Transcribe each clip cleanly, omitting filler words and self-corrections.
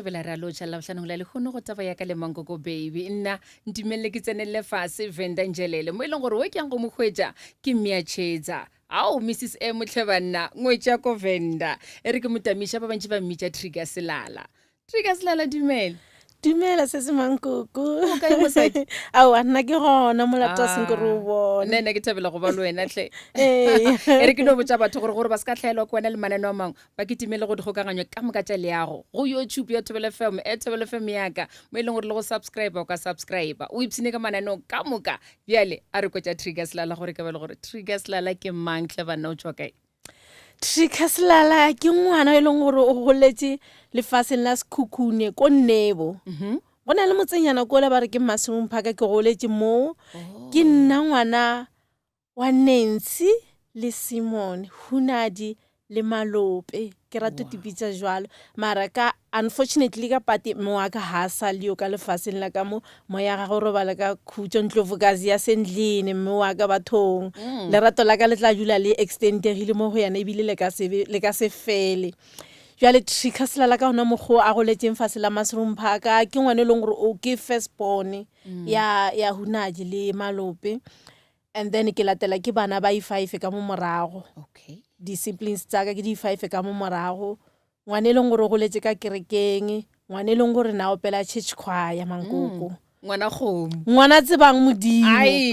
Thobela re a lotšha Labohlanong la lehono go taba ya ka le Mankoko Baby. Nna ntumelele ke tsenelele fase Venda Njelele mo e leng gore wo ke yang go mo hwetša ke Mmea Tšhetsa. Ao Mrs M tlhe banna ngwetši ya ko Venda. E re ke mo tamiša ba bantši ba mmitša Trigger Selala. Trigger Selala dumela. Dumela se se mankoko. O kae mosadi? Aowa nna ke gona molato wa senko re o bone. Nna nna ke thabela go ba le wena tlhe. Ee. E re ke no botša batho gore gore ba se ka hlaelwa ke wena le mananeo a mangwe ba kitimele go dikgokaganyo ka moka tša leago go YouTube ya Thobela FM, e Thobela FM ya ka mo e leng gore le go subscribe o ka subscribe o ipshine ka mananeo ka moka. Bjale a re kwetša Trigger Selala gore ka ba le gore Trigger Selala ke mang tle banna o tšwa kae? Trigger Selala ke ngwana e leng gore o goletše lefaseng la Sekhukhune ko Nnebo. Go na le motsenyana kola ba re ke Mushroom Park ke goletše moo. Ke nna ngwana wa Nancy le Simon, Hunadi le Malope. Ke rata go tipitša jwalo. Mara ka unfortunately ka pate mme wa ka ha sa le yo ka lefaseng la ka mo, moya gagwe o robala ka khutšo. Ndlovukazi ya sendlini mme wa ka bathong. Lerato la ka le tla dula le extendegile mo go yena ebile le ka se be, le ka se fele. Bjale Trigger Selala ka gona mokgwa o a goletšeng fase la Mushroom Park, ke ngwana e leng gore o ke first born ya, ya Hunadi le Malope. And then ke latela ke bana ba i-five ka mo morago. Okay. Di-siblings tsa ka ke di-five ka mo morago. Ngwana e leng gore o goletše ka kerekeng, ngwana e leng gore na opela church choir mankoko. Ngwana kgomo. Ngwana tsebang Modimo. Ai.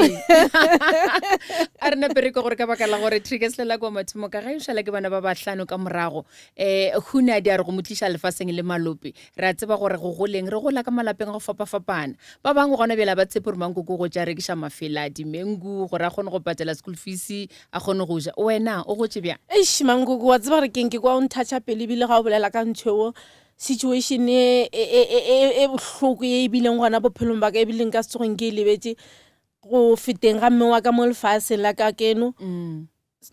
A re nape re kwe gore ka baka la gore Trigger Selela kwa mathomo ka ge o šala ke bana ba bahlano ka morago. Eh Hunadi a re go mo tliša lefaseng le malope. Re a tseba gore go goleng re gola ka malapeng a go fapafapana. Ba bangwe gona bjale ga ba tshepe gore Mankoko o gotše a rekiša mafela, dimengu gore a kgone go patela school fees, a kgone go ja. Wena o gotše bjang? Eish Mankoko, wa tseba gore keng ke kwa o nthatša pelo ebile ga o bolela ka ntho eo, situation e, e, e, e, e, e bohloko ye e bileng gona bophelong ba ka ebile nka se tsogeng ke e lebetše go feteng ga mme wa ka mo lefaseng la ka keno.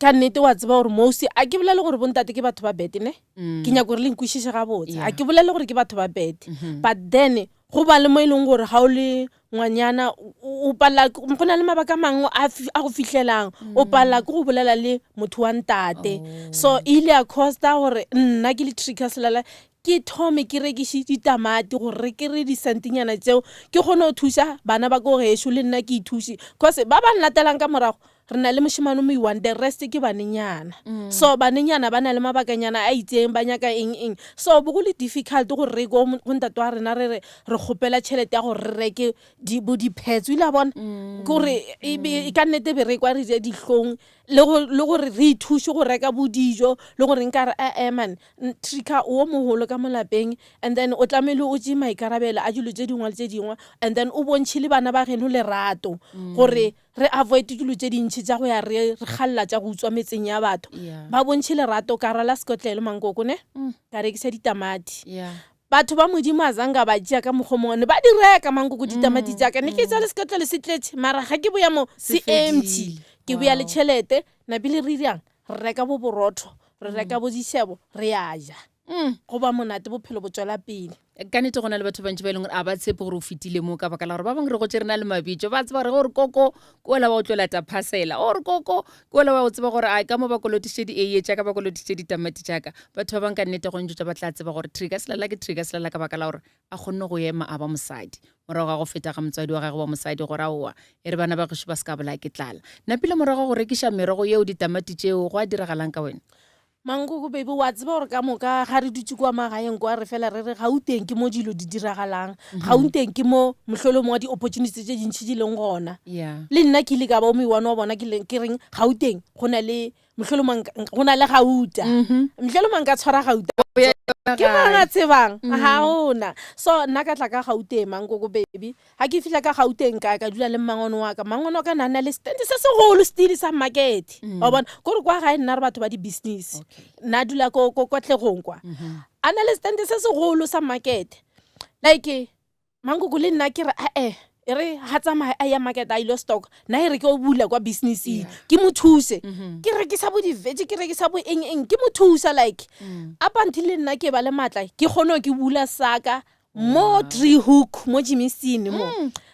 Ka nnete wa tseba gore most a ke bolele gore bontate ke batho ba bad ne ke nyaka gore le nkwešiše gabotse a ke bolele gore ke batho ba bad but then go ba le mo e leng gore ga o le ngwanyana o palela go na le mabaka a mangwe a go fihlelang o palela ke go bolela le motho wa ntate so e ile ya costa gore nna ke le Trigger Selala ke thome ke rekiše ditamati gore re kry-e disantinyana tseo ke kgone go thuša bana ba ko gešo le nna ke ithuše cause ba ba nlatelang ka morago Re na le mošemane o mo-one, the rest ke banenyana. So banenyana ba na le mabakanyana a itseng, ba nyaka eng eng. So bo go le difficult gore re ko go ntate wa rena re re re kgopela tšhelete ya gore re reke di bo di-pads. O ile a bona? Kore e be ka nnete be re kwa re ja dihlong le go le gore re ithuše go reka bo dijo le gore nkare eh-eh man Trigger o wo mogolo ka mo lapeng and then o tlamehile o tšee maikarabelo a dilo tše dingwe le tše dingwe and then o bontšhe le bana ba geno lerato gore re avoid dilo tše dintšhi tša go ya re re kgalla tša go utswa metseng ya batho Yeah. ba bontšhe lerato ka rwala sekotlelo mankoko ne ka rekisa ditamati Yeah. batho ba modimo a zanka ba tšea ka mokgwa o mongwe ne ba di reka mankoko ditamati tša ka ne ke tša le sekotlelo se tletše mara ga ke boya mo Se se empty fedile. ke boya le Wow. tšhelete napile re dirang re reka bo borotho re reka bo dišebo re a ja Go ba monate bophelo bo tšwela pele. Ka nnete go na le batho bantši ba e leng gore a ba tshepe gore o fetile mo ka baka la gore ba bangwe re gotše re na le mabitso ba tseba gore gore koko ke ola wa go tlo lata phasela or koko ke ola wa go tseba gore a ka mo ba kolotišitše di-eiye tša ka ba kolotišitše ditamati tša ka. Batho ba bangwe ka nnete go ntšo ba tla tseba gore Trigger Selala ke Trigger Selala ka baka la gore a kgonne go ema a ba mosadi morago ga go feta ga motswadi wa gagwe wa mosadi gore aowa e re bana ba gešo ba se ka bolaya ke tlala. Napile morago go rekiša merogo yeo ditamati tšeo go a diragalang ka wena? Mankoko baby, wa tseba gore ka moka ga re dutše kua magaeng kwa re fela re re Gauteng ke mo dilo di diragalang. Gauteng ke mo mohlolomong wa di-opportunity tše dintši di leng gona. Yeah. Le nna ke ile ka ba o moiwane wa bona ke leng ke reng Gauteng go na le mohlolomong go na le gauta. Mohlolomong nka tshwara gauta. Ke mang a tsebang? Ga gona. So nna ka tla ka Gauteng Mankoko baby. Ga ke fihla ka Gauteng ka ka dula le mmangwane wa ka. Mmangwane wa ka na na le stand se segolo stile sa market. Wa bona? Kore kwa gae nna re batho ba di-business. Nna dula ko ko Katlehong kwa. A na le stand se segolo sa market. Like mankoko le nna ke re ae e re ga tsamaya a ya market a ilo stock nna e re ke o bula kwa businesseng ke mo thuse ke rekisa bo di-veg ke rekisa bo eng eng ke mo thusa like up until le nna ke ba le maatla ke kgone ke bula saka mo Driehoek mo Germiston mo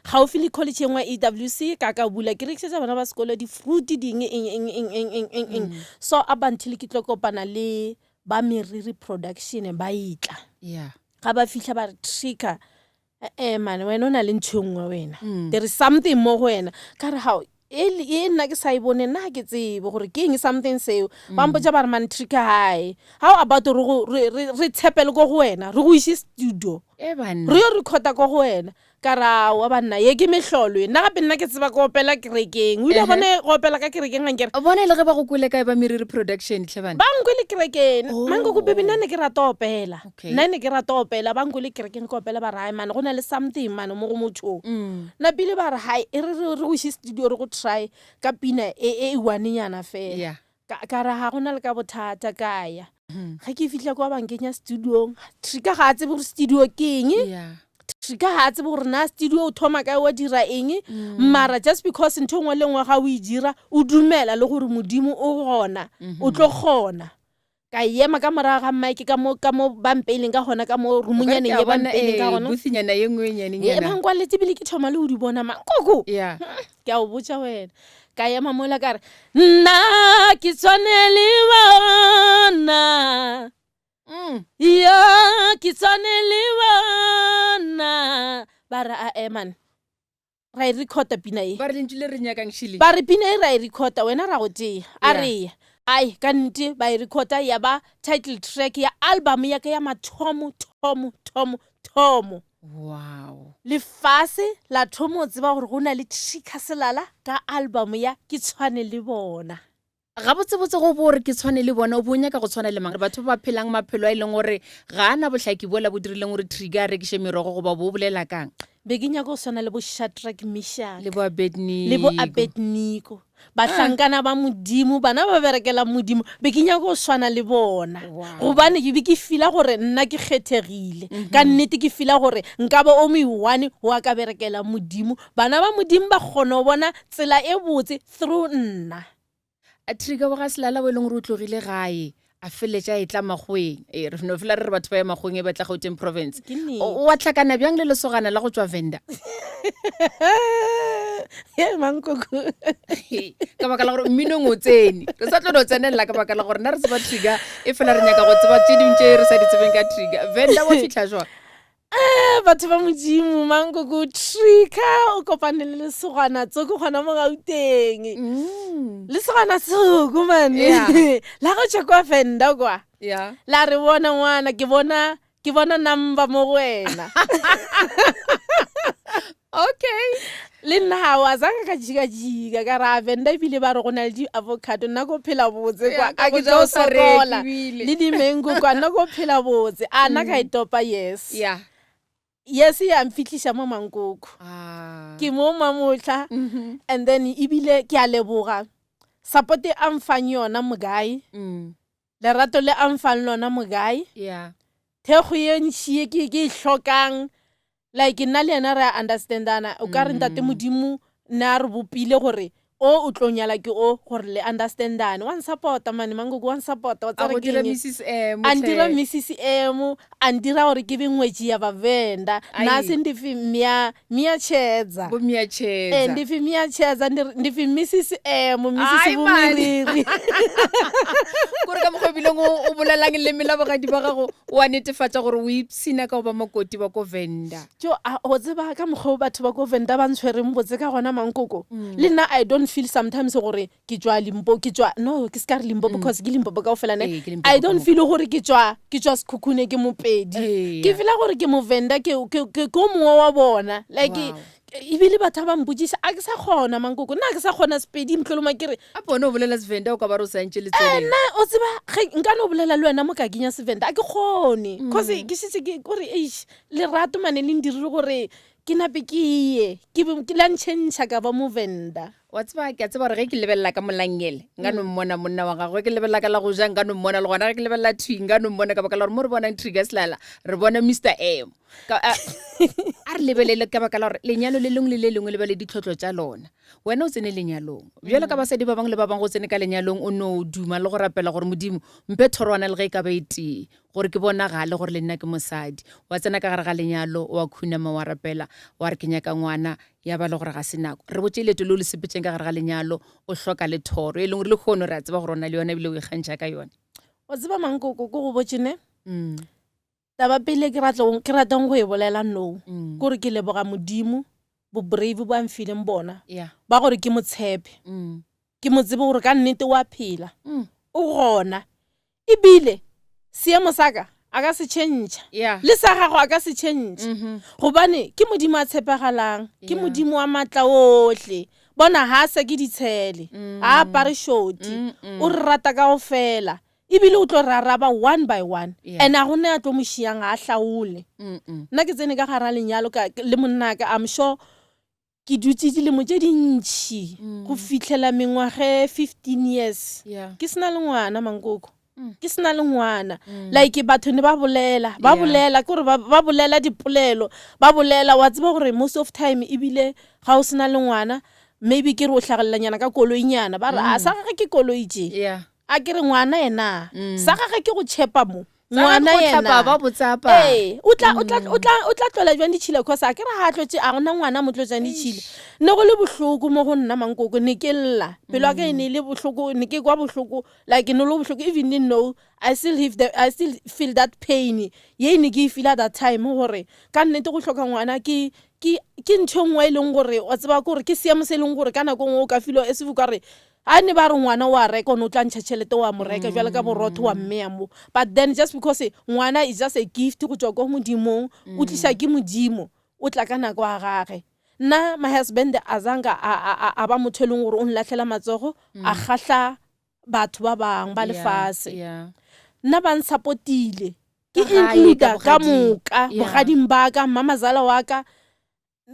gaufi le college e nngwe ya EWC ka ka bula ke rekisetsa bana ba sekolo di-fruit ding eng eng eng eng eng eng eng so up until ke tlo kopana le ba Meriri Production ba etla Yeah. Ga ba fihla ba re trigger ee mane wena o na le ntho e nngwe wena mm. there is something mo go wena ka re gao e, e nna ke sa e bone nna ga ke tsebe gore ke eng something seo mm. ba mpotsa ba re man trigger hae how about re tshepele ko go wena re go ise studio e re yo recorda ko go wena Ka re, Aowa banna, ye ke mehlolo ye. Nna gape nna ke tseba ko opela kerekeng. O ile wa bone go opela ka kerekeng ga nkere? Bona e le ge ba go kwele kae ba Meriri Production hle banna? Ba nkwele kerekeng. Oh. Mankoko baby nna ne ke rata opela. Okay. Nna ne ke rata opela, ba nkwele kerekeng ke opela ba re hai man go na le something man mo go motho o. Mm. Napile ba re hai e re re go iše studio re go try ka pina e e one nyana fela. Yeah. Ka ka re ga go na le ka bothata ka ya. Ge ke fihla kwa ba nkenya studiong, Trika ga a tsebe gore studio ke eng. Yeah. Trika ga a tsebe gore na studio o thoma kae wa dira eng. Mara just because ntho e nngwe le nngwe ga o e dira o dumela le gore Modimo o gona, o tlo kgona. Ka ema ka morago ga mike ka mo ka mo ba mpeileng ka gona ka mo roomnyaneng ye ba mpeileng ka gona. Booth-nyana ye nngwe e E nyanenyana. ba nkwaletse ebile ke thoma le go di bona mankoko. Yeah. Ke a o botša wena. Ka ema mola ka re, Nna ke tshwane le bona. Mm. Yo ke tshwane le bona. Ba re a eman. Ra e recorda pina e. Ba re lentšu le re nyakang šele. Ba re pina e ra e recorda wena ra go tšea. A Yeah. re ya. Ai ka nnete ba e recorda ya ba title track ya album ya ka ya mathomo thomo thomo thomo. Wow. Lefase la thoma go tseba gore go na le Trigger Selala ka album ya Ke Tshwane le Bona. Gabotsebotse go bo re ke tshwane le bona, o bo o nyaka go tshwana le mang? Batho ba ba phelang maphelo a e leng gore ga a na bohlaki bola bo dirileng gore Trigger a rekiše merogo goba bo o bolela kang? Be ke nyaka go swana le bo Shadrack Meshack Le bo Abednego. le bo Abednego. Bahlankana ba Modimo, bana ba berekelang Modimo, be ke nyaka go swana le bona. Wow. Gobane ke be ke fila gore nna ke kgethegile. Ka nnete ke fila gore nka ba o moiwane wa ka berekela Modimo. Bana ba Modimo ba kgona go bona tsela e botse through nna. A Trigger wa ga Selala o e leng gore o tlogile gae a feleletša a etla Makgoweng. Ee, re no fela re re batho ba ya Makgoweng e ba tla Gauteng province. Ke nnete. O wa hlakana bjang le lesogana la go tšwa Venda? Ye mankoko. Ka baka la gore mminong o tsene. Re sa tlo no tsenelela ka baka la gore nna re tseba Trigger e fela re nyaka go tseba tše dingwe tše re sa di tsebeng ka Trigger. Venda wa fihla jwang? Eh, batho ba modimo mankoko trika o kopane le lesogana tsoko gona mo gauteng mm. lesogana tsoko mane yeah. la go tšwa kwa fenda kwa yeah. la re bona ngwana ke bona ke bona number mo go wena okay le nna ga wa zanga ka jikajika ka ra venda ebile ba re go na le di-avocado nna ko phela botse kwa a ke tlo sokola le di-mango kwa nna ko phela botse a nna ka e topa yes yeah yes ya mfitlhisa mo mankoko ah. ke mo mamotlha mm -hmm. and then ebile ke a leboga support a mfang yona mogae mm. lerato le a mfang lona mogae yeah thekgo ye ntšhi ye ke ke e hlokang like nna le yena re a understandana o ka re ntate modimo ne a re bopile gore o o tlo nyala ke o gore le understandane wa nsupporta mane mankoko wa nsupporta wa a tseba go ke dira eng mrs m a ndira hle. mrs m a ndira gore ke be ngwetši ya bavenda nna Ai. se ndife mia mia tshedza bo mia Eh, tshedza ndife mia tshedza ndife mrs m mrs Ai, man. bomeriri kore ka mokgwa ebileng o bolelang leleme la bogadi ba gago o a netefatša gore o ipshina ka go ba makoti ba ko venda jo a o tseba ka mokgwa o batho ba ko venda ba ntshwereng botse ka gona mankoko le nna i don't feel sometimes gore ke tšwa limpo ke tšwa no ke se ka re limpopo because ke limpopo kao fela ne Ee, ke Limpopo i ka don't moka. feel gore ke tšwa ke tšwa sekhukhune ke mopedi Ee. ke feela gore ke movenda ke ke ke ke o mongwe wa bona like Wow. ebile batho ba mpotsiša a ke sa kgona mankoko nna ke sa kgona sepedi mtloloma ke re a pone o bolela sevenda o ka ba re o santše letseleng nna o tseba ge nka no bolela le wena mo ka kenya sevenda a ke kgone cause ke šetse ke kore eish lerato mane le ndirile gore ke nape ke ye ke be- ke la ntšhentšha ka ba movenda wa tseba ke a tseba gore ge ke lebelela ka molangele nka no mmona monna wa gagwe ke lebelela ka la go ja nka no mmona le gona ge ke lebelela thwi nka no mmona ka baka la gore mo re bonang trigger selala re bona mr m Ka- a a re lebelele ka baka la gore lenyalo le lengwe le le lengwe le ba le ditlhotlho tša lona wena o tsene lenyalong bjalo ka basadi ba bangwe le ba bangwe go tsene ka lenyalong o no duma le go rapela gore modimo mpe thorwana le ge e ka ba e tee gore ke bonagale gore le nna ke mosadi wa tsena ka gare ga lenyalo wa khunama wa rapela wa re ke nyaka ngwana ya ba le gore ga se nako re botse leeto leo le sepetseng ka gare ga lenyalo o hloka le thoro e leng gore le kgono re a tseba gore o na le yona ebile o ikgantšha ka yone o tseba mankoko ko go botse ne mm. Taba pele ke ke ratang go e bolela no mm. kore ke leboga modimo bo brave bo a mfileng bona ba gore ke mo tshepe mm. ke mo tsebe gore ka nnete wa phela mm. o gona ebile seemo sa ka a ka se change le sa gago a ka se change mm-hmm. gobane ke modimo a tshepegalang ke modimo wa maatla ohle bona ga a se ke ditshele a apare shoti o re rata ka go fela ebile o tlo re araba one by one yeah. and a go ne a tlo mo šiang ga a hlaole nna ke tsene ka gara lenyalo le monnaka i'm sure ke dutse dilemo tše dintšhi mm. go fitlhela mengwage 15 years yeah. ke sena le ngwana mankoko mm. ke sena le ngwana mm. like batho ne ba bolela ba yeah. bolela ke gore ba, ba bolela dipolelo ba bolela wa tseba gore most of time ebile ga o sena le ngwana maybe ke re o hlagelelanyana ka koloinyana ba re a mm. sa gage ke koloi tše yeah. A ke re ngwana yena sa gage ke go tšhepa mo ngwana yena ba botsapa ee o tla o tla o tla o tla tlola jwang ditšhila cause a ke re ga tlotse a gona ngwana mo tlotsang ditšhila ne go le bohloko mo go nna mankoko ne ke lla pelo ya ka e ne e le bohloko ne ke kwa bohloko like ne le bohloko even le no I still have the, I still feel that pain ye ne ke e feel that time gore ka nnete go hloka ngwana ke ke ke ntho e nngwe e leng gore wa tseba gore ke seemo se e leng gore ka nako nngwe o ka feel as if o ka re A ne ba re ngwana o a reka o ne o tla ntšha tšhelete wa mo reka jwale ka borotho wa mmeya mo but then just because ngwana is just a gift go tswa ko modimong o tlisa ke modimo o tla ka nako ya gage nna my husband a zanga a ba motho e leng gore o nlatlhela matsogo a kgahla batho ba bangwe ba lefase nna ba nsapotile ke includa ka moka bogading ba ka mmamazala wa ka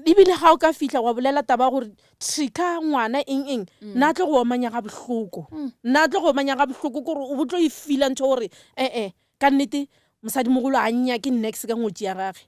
Ebile ga o ka fihla wa bolela taba ya gore trika ngwana eng eng, nna a tlo go omanya ga bohloko. Nna a tlo go omanya ga bohloko kore o bo tlo e feela ntho gore eh-eh ka nnete mosadimogolo a nnyake niks ka ngwetši ya gage.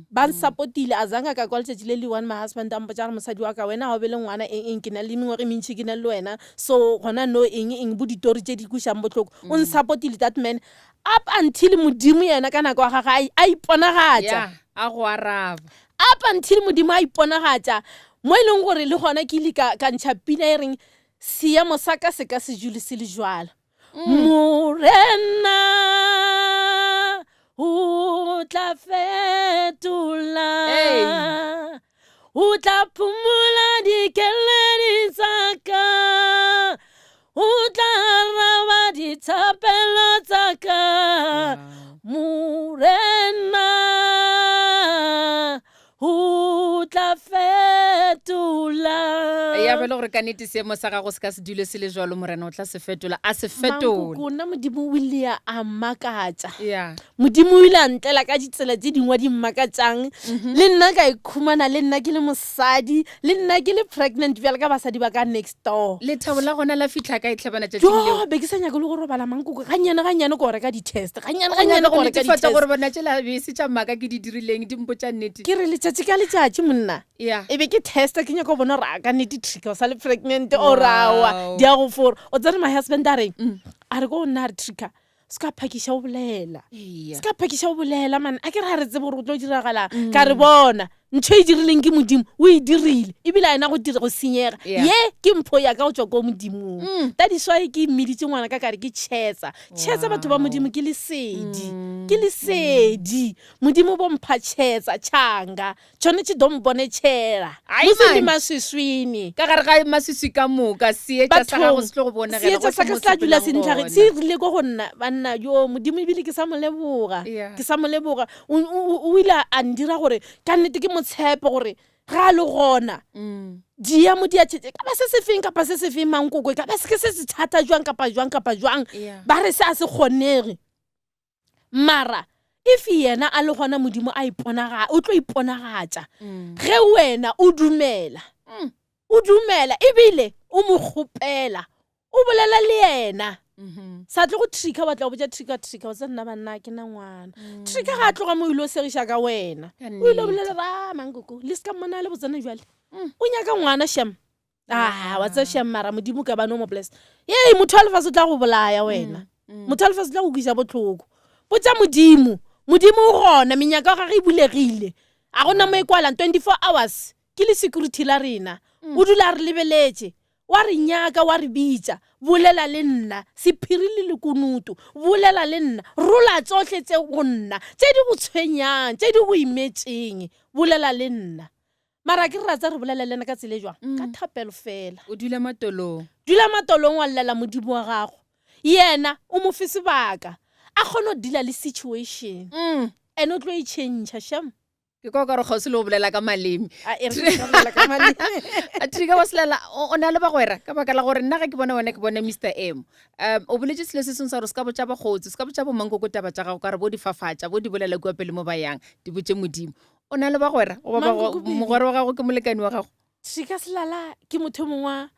Ba nsapotile a zanga ka kwa letšatši le le one my husband a mpotša gore mosadi wa ka wena ga o be le ngwana eng eng ke na le mengwaga e mentši ke na le wena so gona no eng eng bo ditori tše di kwešang bohloko. O nsapotile that man up until Modimo yena ka nako ya gage a iponagatša. Yeah, a go araba. Up until Modimo a iponagatša, mo e leng gore le gona ke ile ka, ka ntšha pina e reng, Seemo sa ka se ka se dule se le jwalo. Morena o tla fetola. O tla phumola dikeledi tsa ka. O tla araba dithapelo tsa ka. Morena o tla fetola. Ya ba le gore ka nnete seemo sa gago se ka se dule se le jwalo, Morena o tla se fetola, a se fetola. Mankoko, nna Modimo o ile a mmakatša. Yeah. Modimo o ile a ntlela ka ditsela tše dingwe di mmakatšang. Le nna ka ikhumana le nna ke le mosadi, le nna ke le pregnant bjalo ka basadi ba ka next door. Lethabo la gona la fihla kae tlhabana tšatšing leo? Jo, be ke sa nyake le go robala mankoko, gannyane gannyane ko reka di-test, gannyane O nyaka gannyane go ko reka netefatša di-test. gore bona tšela bese tša maaka ke di dirileng di mpotša nnete. Ke re letšatši ka letšatši monna, Yeah. e be ke testa ke nyaka go bona gore a ka nnete Trika o sa le pregnant or aowa, Wow. di a go fora. O tsere my husband a reng? A re ko go nna a re Trika, se ka phakiša o bolela se ka phakiša o bolela man a ke re ga re tsebe gore go tlo diragalang mm. ka re bona ntho e dirileng ke modimo o e dirile ebile a ena go dira go senyega ye ke mpho ya ka go tswa ko modimong mm. that is why ke mmeditse ngwana ka kare ke chetsa chetsa batho ba modimo ke lesedi mm. ke lesedi modimo bo mpha chetsa tšhanga Tšone tše do mponetšhela Ai, musi ndi man. maswiswini. Ka gare ga maswiswi ka moka, seetša sa gago Bathong, se tlo go bonegela seetša sa gohle ka mo se tla dula sepelang se ntlhage gona. se rile ko go nna banna yo modimo ebile ke sa mo leboga Yeah. ke sa mo leboga o, o, o ile a ndira gore ka nnete ke mo tshepe gore ga a le gona Mm. diemo di a tšhetše ka ba se se feng kapa se se feng mankoko e ka ba se ke se se thata jwang kapa jwang kapa jwang Yeah. ba re se a se kgonege Mara if yena a le gona Modimo a iponaga o tlo iponagatša mm. ge wena o dumela mm. o dumela ebile o mo kgopela o bolela le yena mm-hmm. sa tlo go trika wa tla go botša trika trika o tsa nna banna ke na ngwana mm. trika ga a tloga mo ile o segiša ka wena o ile o bolela ra mankoko le se ka mmona le botsana jale mm. o nyaka ngwana shem ah wa tseba shame mara modimo ka bane o mo bless ee motho wa lefase o tla go bolaya wena mm, mm. motho wa lefase o tla go kwisa botlhoko botsa modimo modimo o gona menyaka wa gage e bulegile a gona mo e kwalang 24 hours ke le security la rena mm. o dula a re lebeletše Wa re nyaka, wa re bitša, bolela le nna, sephiri le lekunutu, bolela le nna, rola tsohle tše go nna, tše di go tshwenyang, tše di go imetšeng, bolela le nna. Mara ke re ra tsa re bolela le yena ka tsela e jwang? Ka thapelo fela. O dula matolong. Dula matolong wa llela Modimo wa gago. Yena o mo fe sebaka a kgone go deala le situation. And o tlo e change shem. Ke kwa o ka re kgauswi le go bolela ka maleme. A e re ke ka bolela ka maleme. Trigger wa Selala, o na le bagwera ka baka la gore nna ge ke bona wena ke bona Mister M. Um o boletše selo se sengwe sa gore o se ka botša bakgotsi, o se ka botša bomankoko taba tša gago ka re bo di fafatša, bo di bolela kua pele mo ba yang, di botše Modimo. O na le bagwera goba Mankoko baby. mogwera wa gago ke molekani wa gago? Trigger Selala ke motho o mongwe wa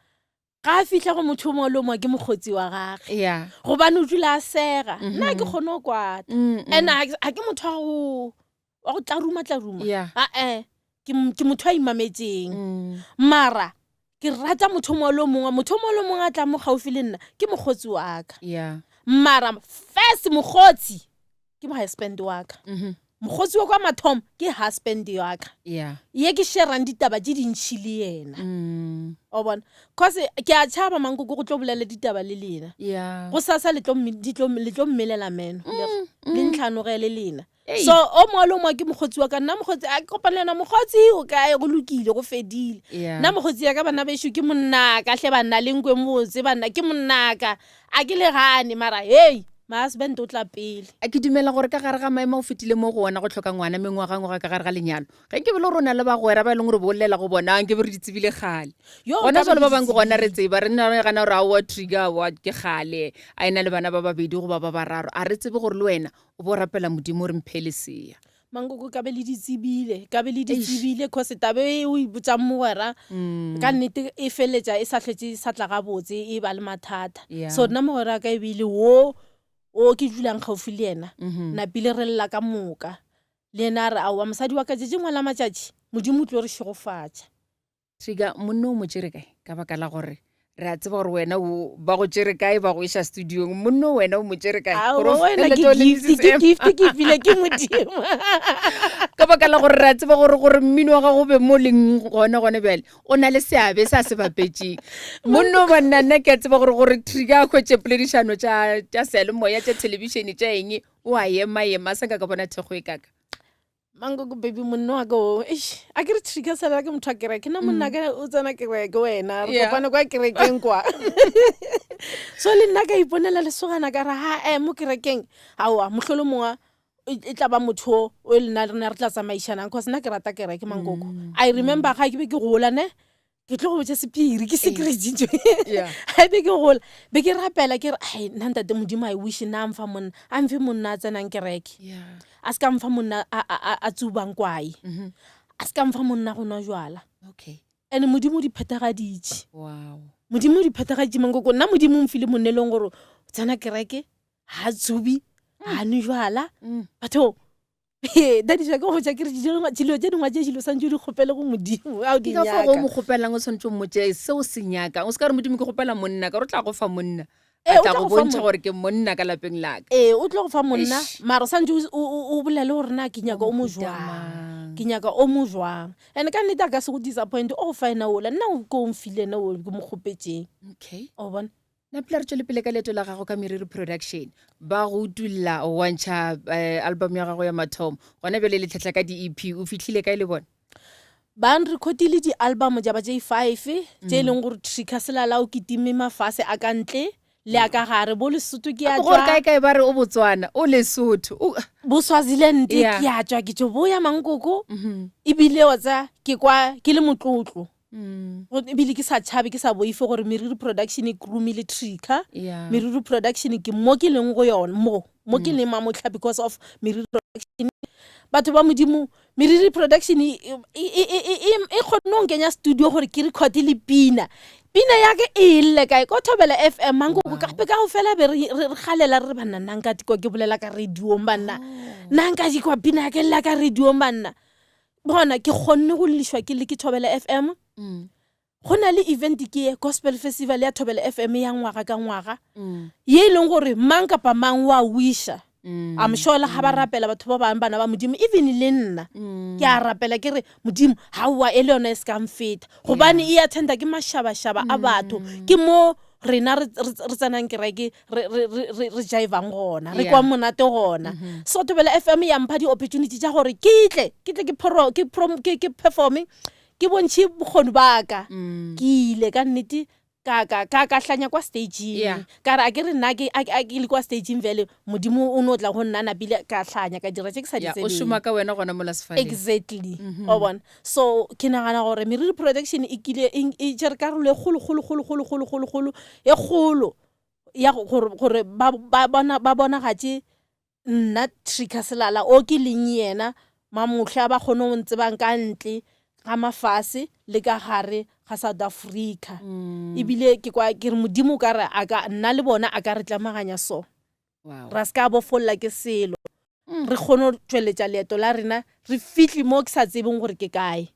ga a fihla go motho o mongwe le o mongwe ke mokgotsi wa gage Yeah. gobane o dula a sega nna ke kgone go kwata and ga ke motho wa go wa go tlaruma tlaruma Yeah. ae ke ke motho a imametseng mara ke rata motho o mongwe le o mongwe motho o mongwe le o mongwe a tla mo gaufi le nna ke mokgotsi wa ka Yeah. mara first mokgotsi ke husband wa ka mokgotsi wa kwa mathomo ke husband wa ka Yeah. ye ke sharang ditaba tše dintšhi le yena o bona cause ke a tšhaba mankoko go tlo bolela ditaba le lena Yeah. go sasa le tlo mme- di tlo- le tlo mmelela meno le- le ntlhanogele lena Ei. so o mongwe le o mongwe ke mokgotsi wa ka nna mokgotsi a ke kopane le yena mokgotsi o kae go lokile go fedile Yeah. nna mokgotsi ya ka bana bešo ke monnaka hle banna le nkwe motse banna ke monnaka a ke le gane mara hei my husband o tla pele A ke dumela gore ka gare ga maemo a o fetile mo go ona go hloka ngwana mengwagangwaga ka gare ga lenyalo ge nke be le gore o na le bagwera ba e leng gore bo llela go bona nke be re di tsebile kgale Yo, gona nka be jalo ba ke di bangwe ke gona re tsebile. tseba re nna re gana gore aowa trigger aowa ke kgale a ena le bana ba babedi goba ba bararo a re tsebe gore le wena O bo rapela Modimo o re mphe lesea. Mankoko ka be le di tsebile, ka be le di tsebile cause tabe e o e botsang mogwera mm. ka nnete e feletša e sa hlwetse e sa tla gabotse e ba le mathata. Yeah. So nna mogwera ka e bile wo o ke dulang gaufi le yena mm -hmm. napile re lla ka moka le yena a re aowa mosadi wa ka tšetše ngwala matšatši modimo o tlo re šegofatša Trigger, monna o mo tšere kae? Ka baka la gore re a tseba gore wena o ba go tšere kae ba go iša studiong. Monna o wena o mo tšere kae? Gore o Aowa, wena ke feleletse o le gift, Mrs. ke M. gift ke file ke modimo. Ka baka la gore re a tseba gore gore mmino wa gago o be mo leng gona gone bjale o na le seabe se a se bapetšeng. Monna o banna nna ke a tseba gore gore Trigger a hwetše poledišano tša tša seyalemoya tša thelebišene tša eng o a ema ema a sa nka ka bona thekgo e kaka. Mankoko baby monna wa ka o eish a ke re trigger sala ke motho wa kereke nna monna ka o tsena kereke wena re Yeah. kopane kwa kerekeng kwa so le nna ka iponela lesogana ka re ha e mo kerekeng aowa mohlolo mongwe e e tla ba motho o o le nna re ne re tla tsamaišanang cause nna ke rata kereke mankoko i remember ga ke be ke gola ne ke tlo go botša sephiri ke secret ntho Yeah. ga be ke gola be ke rapela ke re ai nna ntate modimo i wish nna a mfa monna a mfe monna a tsenang kereke Yeah. a se ka mfa monna a- a a- a tsubang kwae a se ka mfa monna go nwa jwala Okay. and modimo o di phethagaditše Wow. modimo o di phethagaditše mankoko nna modimo o mfile monna e leng gore o tsena kereke ga a tsubi ga a nwe jwala batho dadiša ke go botša ke re dilo tše dingwe tše dilo santse o di kgopele go modimo a o di Ke ka fao go nyaka mo kgopelang o tshwanetse o mmotse seo se nyakang o se ka re modimo ke kgopela monna ka gore o tla go fa monna Ee, a o tla tla go go fa bontšha monna. gore ke monna ka lapeng laka ee o tlo go fa monna Eish. mara o santse o bolele gore na ke nyaka o mo mohuta jwang mang. ke nyaka o mo jwang and ka nnete a ka se go disappoint o go fa ena ola nna o ko o mfile ena o ke mo kgopetseng okay o bona Napile re tšwele pele ka leeto la gago ka Meriri Production. Ba go utulla wa ntšha eh, album ya gago ya mathomo. Gona bjale le tlhahla ka di-EP. O fihlile kae le bona? Ba nrekhodile di-album tša ba tše five tše e leng gore Trigger Selala o kitime mafase a ka ntle le a ka gare bo Lesotho ke a Gore tšwa kae kae ba re o Botswana, o Lesotho. O bo Swaziland Yeah. ke a tšwa ke tšo boya mankoko ebile wa tsaya ke kwa ke le motlotlo Mm. Ebile ke sa tšhabe ke sa boife gore Meriri Production e kromile Trigger. Yeah. Meriri Production ke mo ke leng go yona mo mo ke leng mamotlha because of Meriri Production. Batho ba Modimo Meriri Production e e e e e kgonne go nkenya studio gore ke record le pina. Pina ya ke e lle kae ko Thobela FM mankoko ka gape ka go fela be re re galela re re banna nna nka dikwa ke bolela ka radiong banna. Nna nka dikwa pina ya ke lla ka radiong banna. Bona ke kgonne go llišwa ke le ke Thobela FM. Mm. Go na le event ke ye Gospel Festival ya Thobela FM ya ngwaga ka ngwaga. Mm. Ye e leng gore mang kapa mang wa wisha. Mm. I'm sure le ga ba rapela batho ba bangwe bana ba modimo even le nna Mm. ke a rapela ke re modimo gaowa e le yone e se ka mfeta gobane e attenda ke mašabašaba a batho Mm. ke mo rena re re- re tsenang kereke re- re- re re- re jivang gona re Yeah. kwa monate gona Mhm. so thobela fm ya mpha di-opportunity tša gore ke tle ke tle ke pro- ke prom- ke- ke performe ke bontšhe bokgoni ba ka Mm. ke ile ka nnete ka ka ka ka hlanya kwa stageng Yeah. ka re a ke re nna ke a ke- a ke le kwa stageng vele modimo o no tla go nna napile ka hlanya ka dira tše ke sa di Ya, o tsebeng šoma ka wena gona mola sefaleng exactly Mhm. wa bona so ke nagana gore meriri production e kile e e tšere karolo e kgolo kgolo kgolo kgolo kgolo kgolo kgolo e kgolo ya go- gore gore ba ba bona ba bonagatše nna Trigger Selala o ke leng yena mamohla ba kgone go ntsebang ka ntle ga mafase le ka gare ga South Africa Mm. ebile ke kwa ke re modimo o ka re a ka nna le bona a ka re tlamaganya so Wow. ra se ka bofolla ke selo Mm. re kgone go tšweletša leeto la rena re fihle mo ke sa tsebeng gore ke kae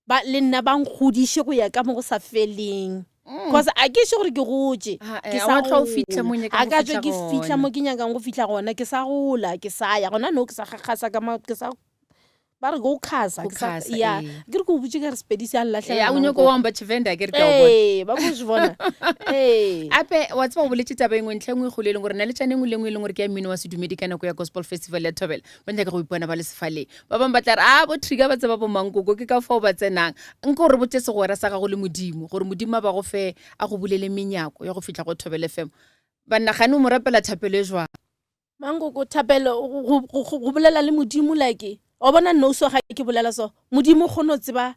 ba le nna ba nkgodiše go ya ka mo go sa feleng Mm. cause a ke še gore ke gotše Ah, ke eh, sa wa tloga o fitlha mo o gola. nyakang A go ka tswe fihla ke fitlha gona. mo ke nyakang go fitlha gona ke sa gola ke sa ya gona no ke sa gakgasa ka ma- ke sa ba re go khasa Go ke sa khasa, ya ee. ke re ke o botse ka re sepedi se a nlatlhela Eh, a o nyako wa mba tshivenda ke re ke a o bona ee ba ko se bona ee ape wa tseba o boletse taba engwe ntlha engwe e kgolo e leng gore na le tšane engwe le engwe e leng gore ke ya mmino wa sedumedi ka nako ya gospel festival ya thobela ba nyaka go ipona ba le sefaleng ba bangwe ba tla re a bo trigger ba tseba bo mankoko ke ka fao ba tsenang nka gore botse segwera sa gago le modimo gore modimo a ba go fe a go bulele menyako ya go fitlha go thobela fm banna gane o mo rapela thapelo e jwang mankoko thapelo go- go go- go bolela le modimo like wa bona no so ga ke bolela so modimo o kgone go tseba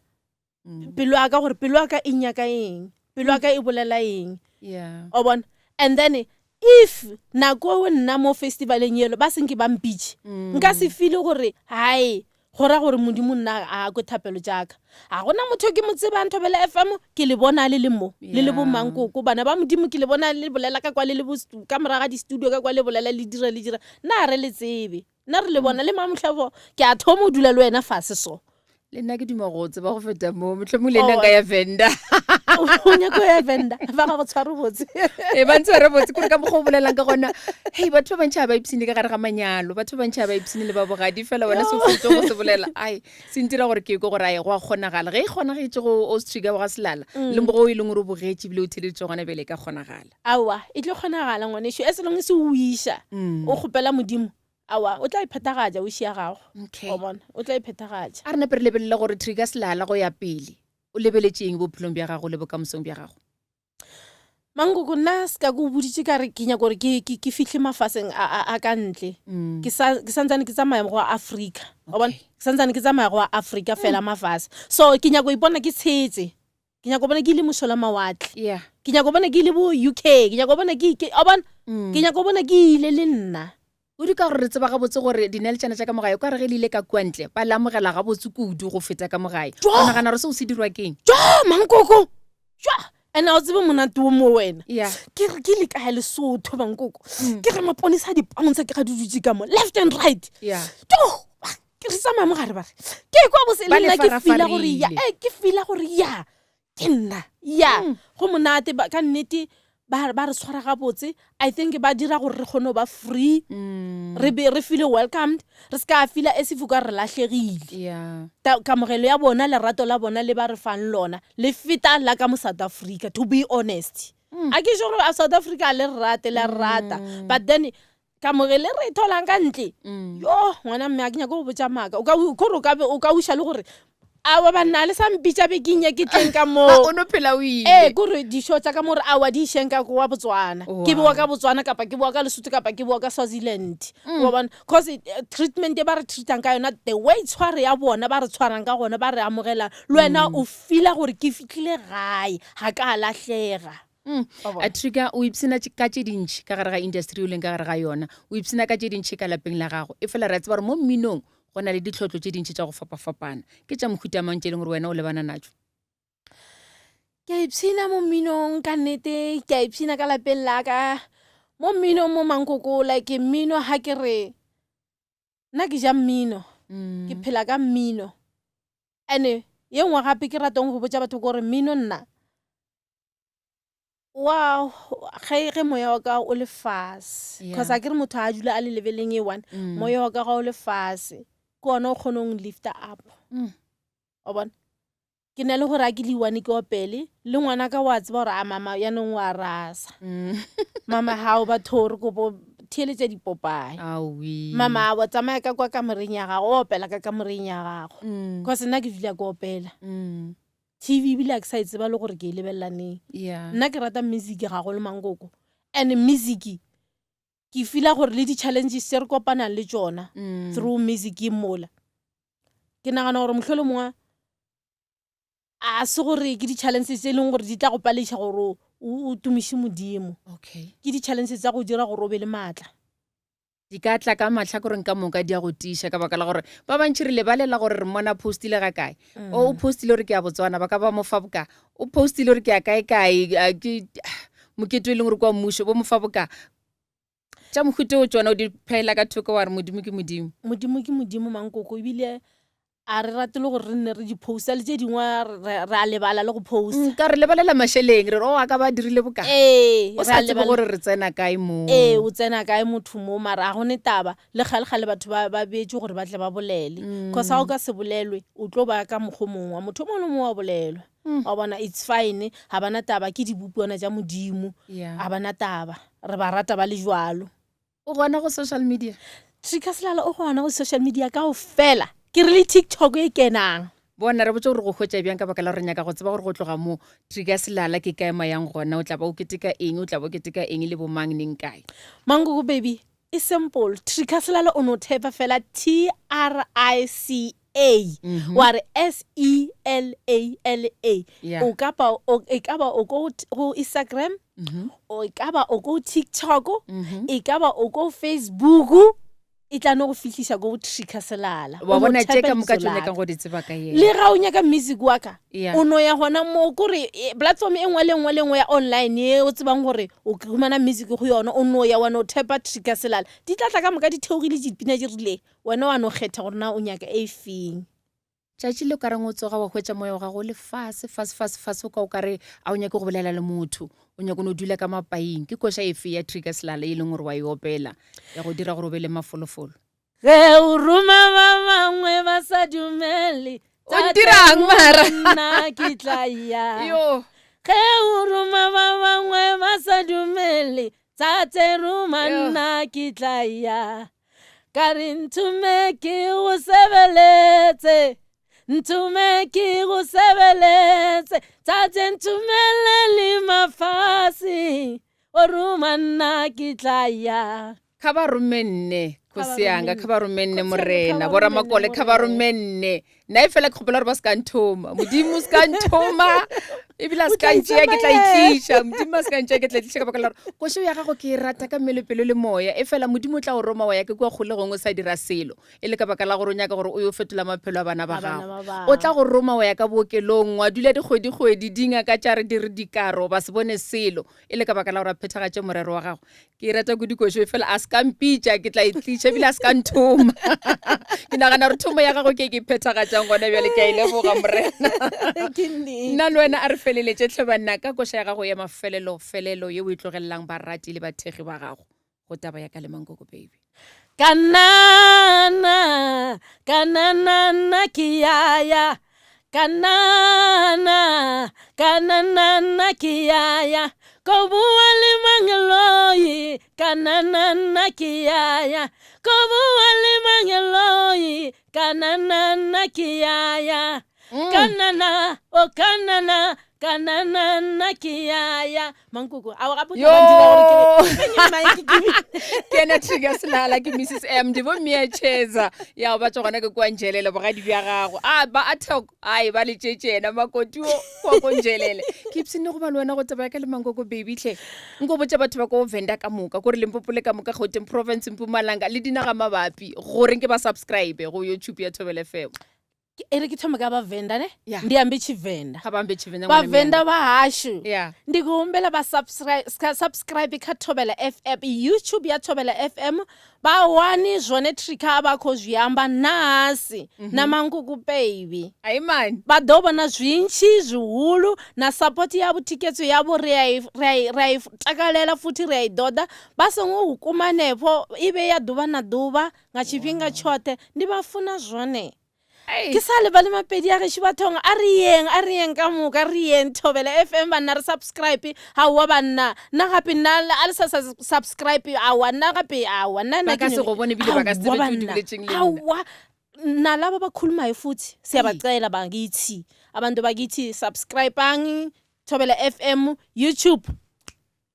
pelo ya ka gore pelo ya ka e nyaka eng pelo ya ka e bolela eng yeah o bona and then if nako eo nna mo festivaleng elo ba senke ba mpitše nka se feel gore hai go ra gore modimo nna a kwe thapelo jaaka ga gona motho ke mo tsebang thobela fm ke le bona le le mo le le Yeah. bomankoko bana ba modimo ke le bona le bolela ka kwa le le bo stu- ka moraga di-studio ka kwa le bolela le dira le dira nna ga re le tsebe nna re le bona le mamotlhabo ke a thoma o dula le wena fase so le nna ke duma go tseba go feta mo mohlomong le nna Oh, nka ya venda o nyako ya venda ba ga go tshware botse e ba ntshware botse kore ka mokgwa o bolelang ka gona hei batho ba bantšhi ga ba ipshine ka gare ga manyalo batho ba bantšhi ga ba ipshine le ba bogadi fela wena se o fetso go se bolela ai se ntira gore ke ko gore ai go a kgonagala ge e kgonagetše go ostrika ga selala le mo go e leng gore o bogetše ebile o theleditše gona bele e ka kgonagala aowa e tlo kgonagala ngwaneso as long se o iša o kgopela modimo aowa o tla iphethagatša wish ya gago okay o bona o tla iphethagatša a re nape re lebelele gore trigger selala go ya pele o lebeletše eng bophelong bja gago le bokamosong bja gago mankoko nna se ka ko o boditše ka re ke nyaka gore ke- ke ke fihle mafaseng a- a a ka ntle ke sa ke santsane ke tsamaya go africa wa bona Okay. ke santsane ke tsamaya go africa fela mafase so ke nyaka go ipona ke tshetse ke nyaka go bona ke ile mošola mawatle yeah ke nyaka go bona ke ile bo uk ke nyaka go bona ke ke- wa bona Mm. ke nyaka go bona ke ile le nna o di ka gore re tseba gabotse gore dineletšana tša ka mogae kwa re ge le ile ka kua ntle ba le amogela gabotse kudu go feta ka mogae Jo! o nagana gore seo se dirwa keng jo mankoko jo and a o tsebe monate wo mo wena yeah ke re ke le kae lesotho mankoko ke re maponesa a dipounsa ke ga di dutse ka mo left and right yeah jo ke re tsamaya mo gare bare ke kwa bose Ba le le nna ke feela gore ya farafarile. eh ke feela gore ya ke nna ya Mm. go monate ba- ka nnete ba ba re tshwara gabotse i think ba dira gore re kgone go ba free Mm. re be re feel welcomed re se ka feela as if o ka re latlhegile yeah kamogelo ya bona lerato la bona le ba re fang lona le feta la ka mo south africa to be honest Mm. a ke sure gore a south africa a le re rate la re rata but then kamogelo e re e tholang ka ntle Mm. yo ngwana mme a ke nyaka go botsa maaka o ka kore o ka be- o ka uša le gore awa banna le sa mpitša bekeng ya ke tleng ka Ah, moo o no phela o ee ile kore dišo tsa ka more awa di išeng ka wa botswana Wow. ke boa ka botswana kapa ke boa ka lesotho kapa ke boa ka swaziland Mm. wa bona cause eh, treatment e ba re treatang ka yona the way tshware ya bona ba re tshwarang ka gona ba re amogelang le wena Mm. o feela gore ke fitlhile gae ga ka a latlhega Mm. Wa bona? a trigger o ipshina ka tše dintšhi ka gare ga industry o leng ka gare ga yona o ipshina ka tše dintšhi ka lapeng la gago e fela re a tseba gore mo mminong go na le ditlhotlo tše dintšhi tša go fapafapana ke tša mohuta mang tše e leng gore wena o lebana natso ke a ipshina mo mminong ka nnete ke a ipshina ka lapeng la ka mo mminong mo mankoko like mmino ga ke re nna ke ja mmino Mm. ke phela ka mmino ande ye nngwe gape ke ratang go botsa batho kore mmino nna Wa ge ge moya wa ka o le fase cause Yeah. a ke re motho a dula a le leveleng e one Mm. moya wa ka ga o le fase ke ona o kgonong lifta up wa bona ke na le gore a ke le one ke opele le ngwana ka wa tseba gore a mama yaanong wa rasa mama ga o batho re kopo theeletša dipopae Aowi. mama wa tsamaya ka kwa kamoreng ya gago o opela ka kamoreng ya gago cause nna ke dula ke opela TV ebile a ke sa e tseba le gore ke e lebelela neng. Yeah. Nna ke rata music gagolo mankoko. And music ke feela gore le di-challenges tse re kopanang le tšona Mm. through music mola. Ke nagana gore mohlolo mongwe a se gore ke di-challenges tse e leng gore di tla go palediša gore o o tumiše Modimo. Okay. Ke di-challenges tsa go dira gore o be le maatla. Di ka tla ka mahlakoreng ka moka di a go tiiša ka baka la gore ba bantši re lebalela gore re mmona postile ga kae. O o postile gore ke ya Botswana ba ka ba mo fa boka. O postile gore ke ya kae kae a ke mokete o e leng gore kwa mmušo bo mo fa boka. Tša mohuta o tšona o di phaela ka thoko wa re Modimo ke Modimo. Modimo ke Modimo mankoko ebile a re rate le gore re nne re di posta le tše dingwe re a lebala le go posta nka re lebalela mašeleng re re o a ka ba dirile bokae ee o re sa a tsebe lebala gore re tsena kae moo ee o tsena kae motho mo mara a gone taba le kgale-kgale batho ba ba beetše gore ba tle ba bolele cause ga o ka se bolelwe o tlo ba ka mokgwa o mongwe wa motho o mongwe le mongwe wa bolelwa wa bona it's fine ga bana taba ke dibopiwana tša modimo Yeah. ga bana taba re ba rata ba le jwalo O gona go social media? Trika Selala o gona go social media kao fela. Ke re le TikTok e kenang. Bona, re botse gore go hwetša bjang ka baka la gore re nyaka go tseba gore go tloga mo Trika Selala ke kae mayang gona, o tla ba o keteka eng, o tla ba o keteka eng le bomang neng kae. Mankoko baby, e simple. Trika Selala o no type fela T R I C A wa re S E L A L A. Yeah. O kapa o e ka ba o ko go Instagram, o e ka ba o ko TikTok, e ka ba o ko Facebook, e tla no go fihlisa ko Trika Selala. Wa O no bona tše type ka moka lebitso tše o la nyakang ka. go di tseba ka yena. Le ga o nyaka music wa ka, Yeah. o no ya gona mo kore eh, platform e nngwe le nngwe le nngwe ya online ye o tsebang gore o humana music go yona, o no ya wa no type Trika Selala. Di tla tla ka moka di theogile dipina di rileng. Wena wa no kgetha gore na o nyaka e feng. Tšatši le o ka reng o tsoga wa hwetša moya wa gago o le fase, fase, fase, fase, o ka o ka re a o nyake go bolela le motho, o nyaka no dula ka mapaing. Ke koša efe ya Trigger Selala e leng gore wa e opela ya go dira gore o be le mafolofolo? Ge o roma ba bangwe ba sa dumele, O ntirang mara? Nna ke tla ya. Yo. Ge o roma ba bangwe ba sa dumele, Tate roma Yo. nna ke tla ya. Ka re nthume ke go sebeletse. Nthume ke go sebeletse. Tate nthumele le mafase. O roma nna ke tla ya. Kha vha rume nne, Kha vha khosi yanga, rume kha vha rume nne Khotsi yanga, kha morena, vha vho rume nne ramakole kha vha morena. rume nne. Nna e fela ke kgopela gore ba se ka nthoma. Modimo o se ka nthoma, ebile a se O tla ka ntšea ke tla itsamaela. itliša. Modimo a se ka ntšea ke tla itliša ka baka la gore košo ya gago ke e rata ka mmele, pelo le moya. E fela Modimo o tla o roma wa ya ke kua kgolegong o sa dira selo, e le ka baka la gore o nyaka gore o yo fetola maphelo a bana ba A bana gago. ba O tla bangwe. go roma wa ya ka bookelong wa dula dikgwedi-kgwedi, dingaka tša re di re dikaro ba se bone selo, e le ka baka la gore a phethagatše morero wa gago. Ke e rata kudu košo e fela a se ka mpitša ke tla e tliša ebile a se ka nthoma. Ke nagana gore thomo ya gago ke e ke e phethagatšang gona bjale ke a e leboga Morena. Ke nnete. Nna le wena a re feleletše tlhe banna ka koša ya gago ya mafelelo felelo ye o e tlogelelang barati le bathekgi ba gago go taba ya ka le Mankoko Baby. Kanana, kanana ke ya ya. Kanana, kanana ke ya ya. Ko bua le mangeloi, kanana ke ya ya. Ko bua le mangeloi, kanana ke ya ya. Kanana, o kanana, kanana nna ke ya ya. Mankoko, a gape o tla ba ntira gore ke re, Yo! Ke ena Trigger Selala, ke Mrs M, di bo Mmiacheza. Ya ba tšwa gona ke kwa Njelele bogadi bja gago. A ba a thoko, ai ba letšetše yena makoti o kwa ko Njelele. Ke ipshinne go ba le wena go taba ya ka le Mankoko baby hle. Nko botša batho ba ko Venda ka moka, ko re Limpopo le ka moka Gauteng province, Mpumalanga le dinaga mabapi gore nke ba subscribe go YouTube ya Thobela FM. E re ke thome ka vhavenda ne Yeah. ndi ambe tshivenda Kha vha ambe Tshivenḓa ṅwana vhavenda vha hashu Yeah. ndi khou humbela vha subscribe kha thobela fm youtube ya thobela fm vha wane zwone trika a vha khou zwi amba nahasi na mankuku baby Ai mani. vha ḓo vhona zwintshi zwihulu na support yavho thikhedzo yavho ri a i- ri a i- ri a i takalela futhi ri a i ḓoḓa vha songo hu kuma hanefho i vhe ya ḓuvha na ḓuvha nga tshifhinga tshoṱhe ndi vha funa zwone Ai. ke sa lebale mapedi a gešo bathong a re yeng a re yeng ka moka re yeng thobela fm banna re subscribe aowa banna nna gape nna a le sa subscribe aowa nna gape aowa nna Ba ka se go bone ebile ba ka se tsebe tse o di boletseng le nna. aowa nalaba abakhulumayo futhi siyabacela bakithi abantu bakithi subscribang thobela fm youtube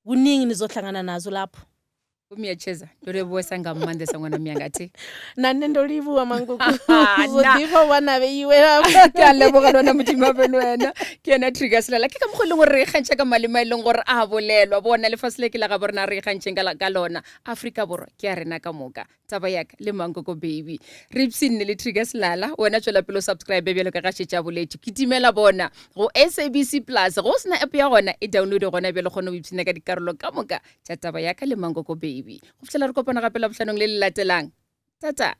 kuningi nizohlangana nazo lapho Miyacheza ndo livhuwesa nga maanḓesa ṅwana miyanga thi na nṋe ndo livhuwa mankuku Ah, zwo na. ḓifha u vha na vheiwe ke a leboga lona modimo a beno wena ke yena trigger selala ke ka mokgwa e leng gore re ikgantšha ka maleme a e leng gore a bolelwa bona lefase le ke la gabo rena re ikgantšheng ka la- ka lona aforika borwa ke ya rena ka moka taba yaka le mankoko baby re ipshinne le trigger selala wena tswela pele o subscribe bjalo ka ga šetše a boletše kitimela bona go sabc plus go o sena app ya gona e downloade gona bjale kgone go ipshina ka dikarolo ka moka tša taba ya ka le mankoko baby go fihlela re kopana gape labohlanong le le latelang tata.